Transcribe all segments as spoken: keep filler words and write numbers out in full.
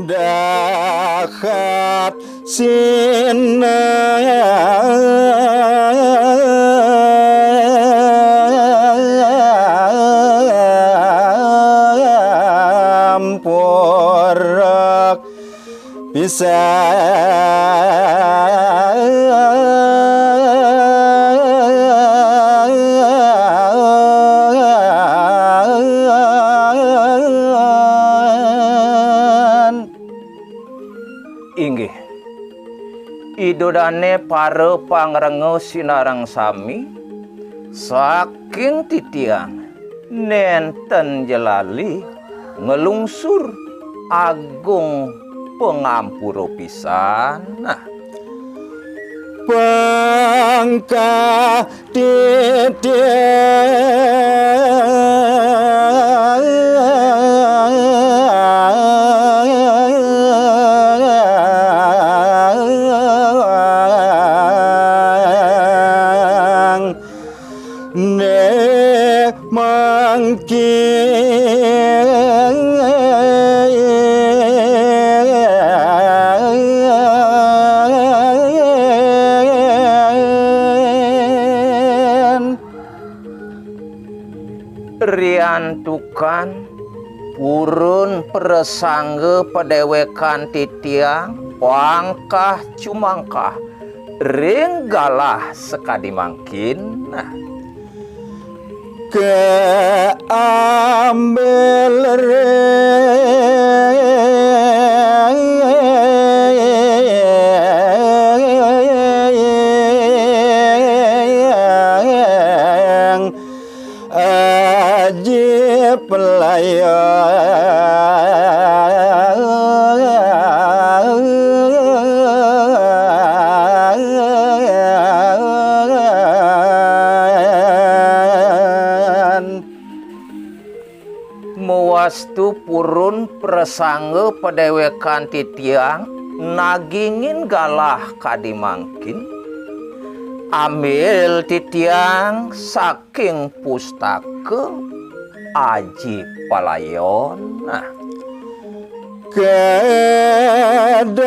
Dahat sinampuruk pisan. Inggih. Ida dane para pangrenga sinareng sami, saking titiang nenten jelali nglungsur agung pangampura pisan. Nah, pangkah titiang ne mangkin. Riantukan purun prasangga padewekan titiang pangkah cumangkah ring galah sakadi mangkin. Nah, kaambil ring Aji Pelayan. Mawastu purun prasangga padewekan titiang nagingin galah kadi mangkin. Ambil titiang saking pustaka Aji Palayon. Nah, kadadosang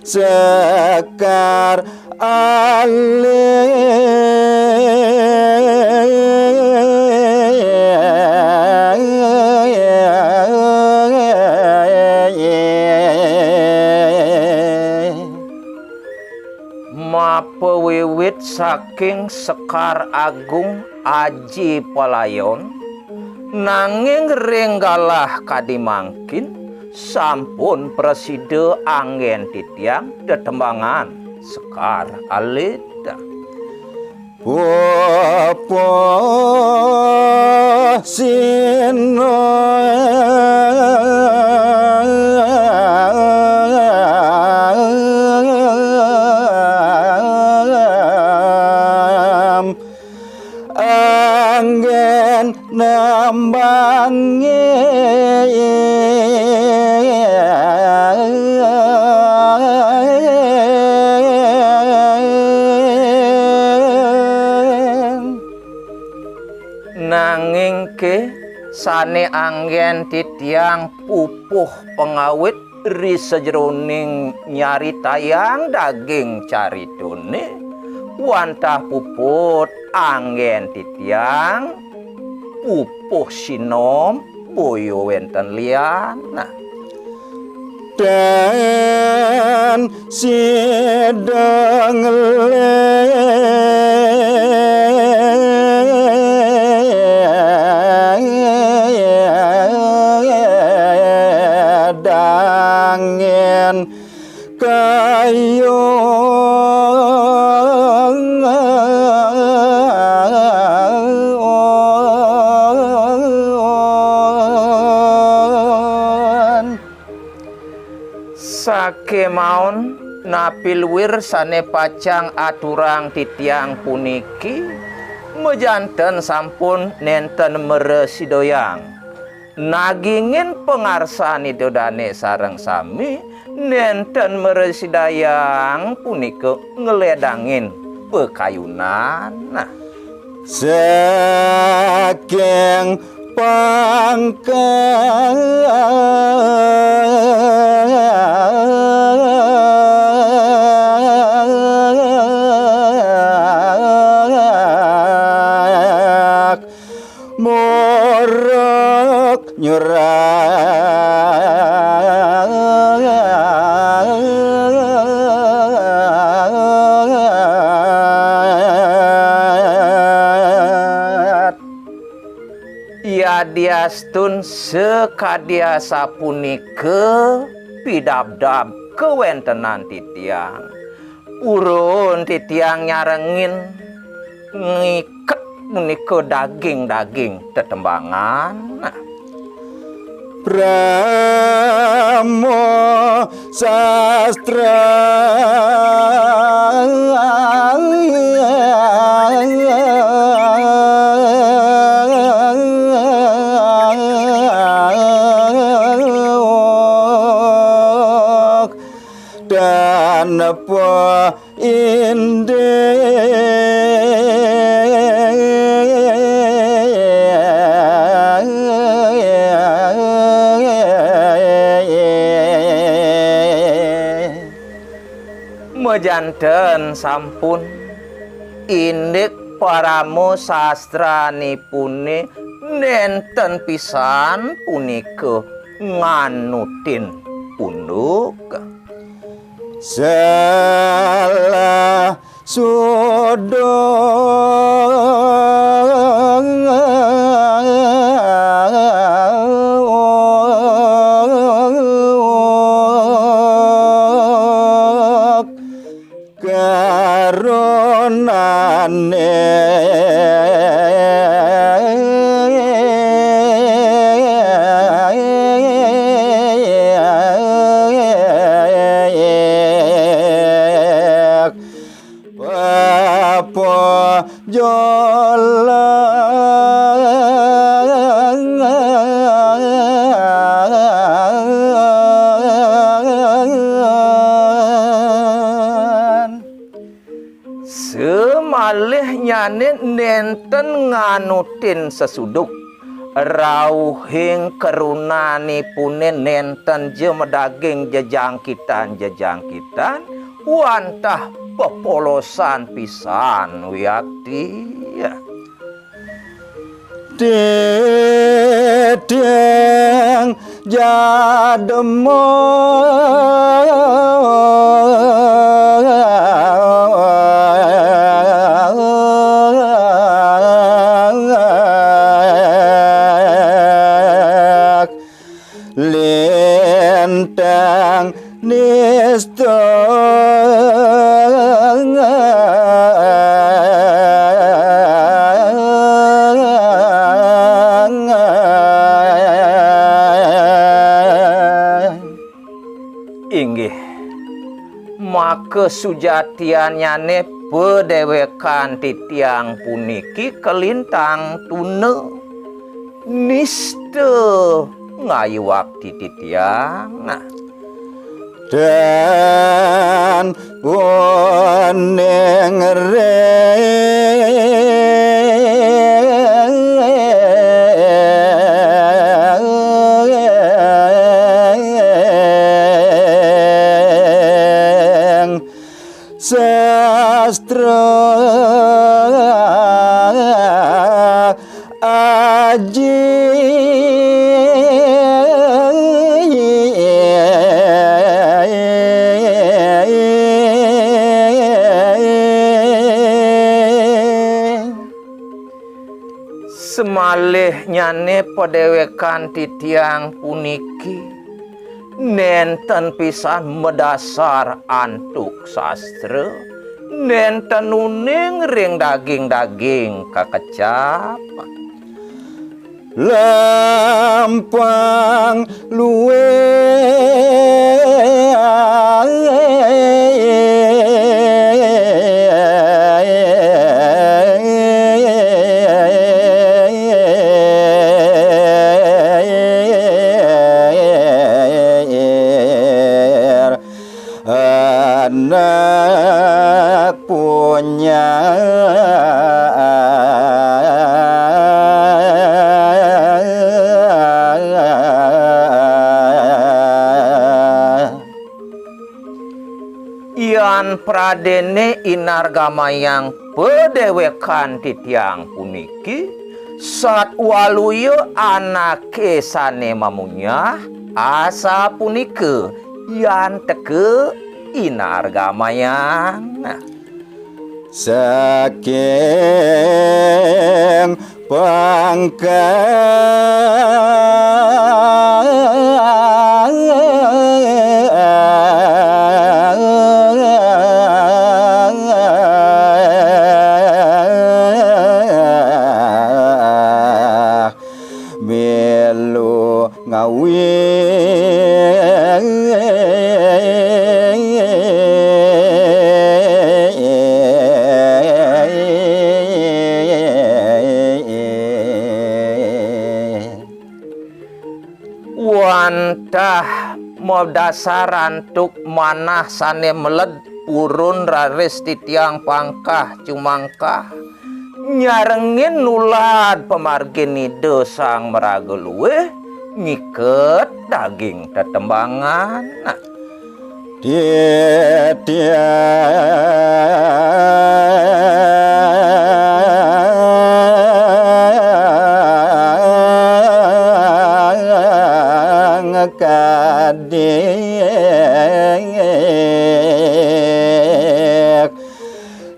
Sekar Alit. Mapawiwit saking Sekar Agung Aji Palayon, nanging ring galah kadi mangkin sampun prasida anggen titiang tetembangan Sekar Alit. Pupuh sina. Ambange. Nanging ké sané anggén titiang pupuh pangawit ri sajeroning nyaritayang daging caritané, wantah puput anggén titiang pupuh sinom boya wénten lian. Nah. Dan sidang ledangin kayung. Sakémaon napi luir sané pacang aturang titiang puniki, majanten sampun nénten mrasidayang nagingin pangarsan Ida Dané sareng sami, nénten mrasidayang punika ngledangin pakayunan. Nah. Saking pangkak muruk nyurat. Yadiastun sakadi asapunika pidabdab kawéntenan titiang, purun titiang nyarengin ngiket punika daging-daging tetembangan. Brahma sastra. Dan apa indik. Majanten sampun indik parama sastranipuné nénten pisan punika nganutin punduk. Salah sodok karonané. Bapa jalan. Samalihnyané nénten nganutin sesuduk. Rauhing karunanipuné nénten ja madaging jejangkitan-jejangkitan, wantah pepolosan pisan wiakti. Titiang jadma lintang nista. Inggih, maka sujatiannyané padéwékan titiang puniki kalintang tuna. nista ngayuwak titiang. Nah. Dan uning ring sastra aji. Semalihnyané padéwékan titiang puniki nénten pisan madasar antuk sastra, nénten uning ring daging-daging kakecap. Lempang luwih. Anak punya. Yan pradéné inargamayang padéwékan titiang puniki, satwaluya anaké sané mamunyah, asapunika yan teka inargamayang. Saking pangkah milu ngawi. Wantah madasar antuk manah sané meled purun raris titiang pangkah cumangkah, nyarengin nulad pamargin Ida Sang Maraga Luih, ngiket daging tetembangan. Titiang kadék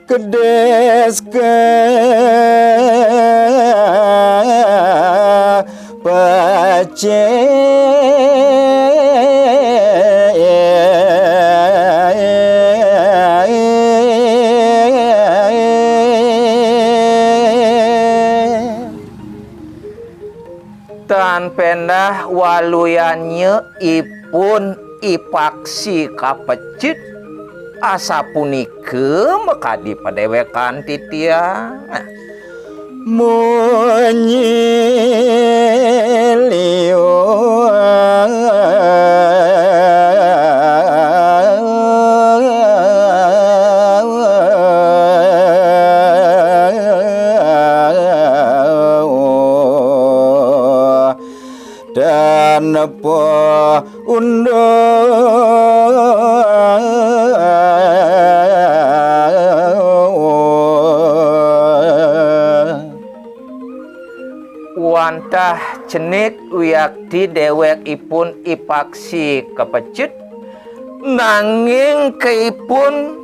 kedis ka pecik. Tan péndah waluyannya ipun I Paksi Kapecik, asapunika makadi padéwékan titiang. Munyi liu. Dan apa unduk. Wantah cenik wiakti déwékipun I Paksi Kapecik, nanging kaipun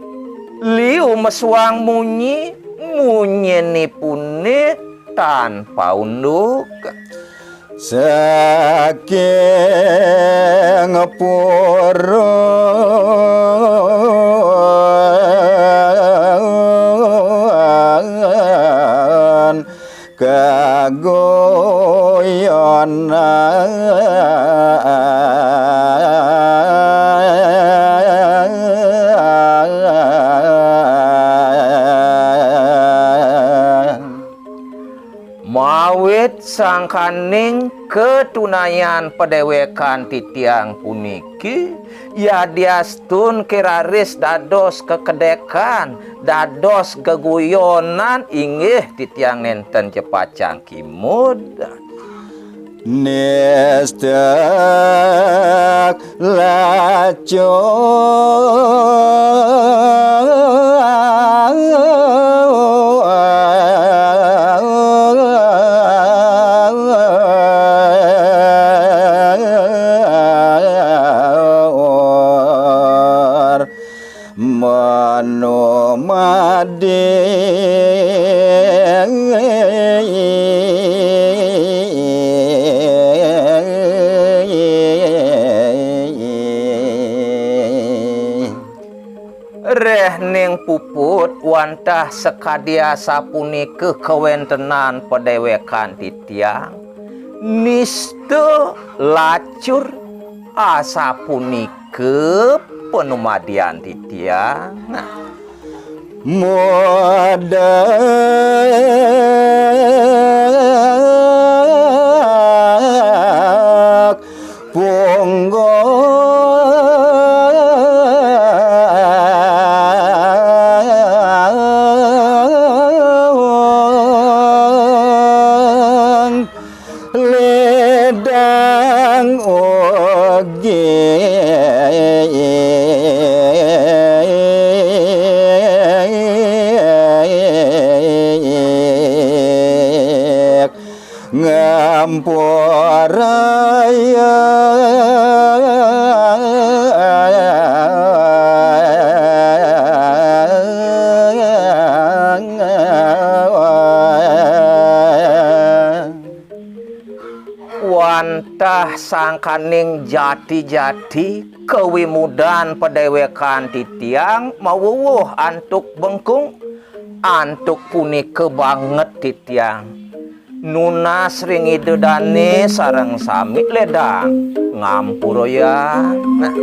liu mesuang munyi, munyinipuné tan paunduk. Saking purun kaguyonan. Awit sangkaning katunayan padéwékan titiang puniki, yadiastun kiraris dados kekedékan, dados geguyonan, inggih titiang nénten ja pacang kimud. Nisteg lacur. Manumadi. Réh ning puput wantah sakadi asapunika kawéntenan padéwékan titiang, nista lacur asapunika panumadian titiang. Nah. Modek punggung. Ledang ugi ngampuraya. Wantah sangkaning jati-jati kawimudan padéwékan titiang mawuwuh antuk bengkung, antuk punika banget titiang nunas ring Ida Dané sareng sami ledang ngampurayang. Nah.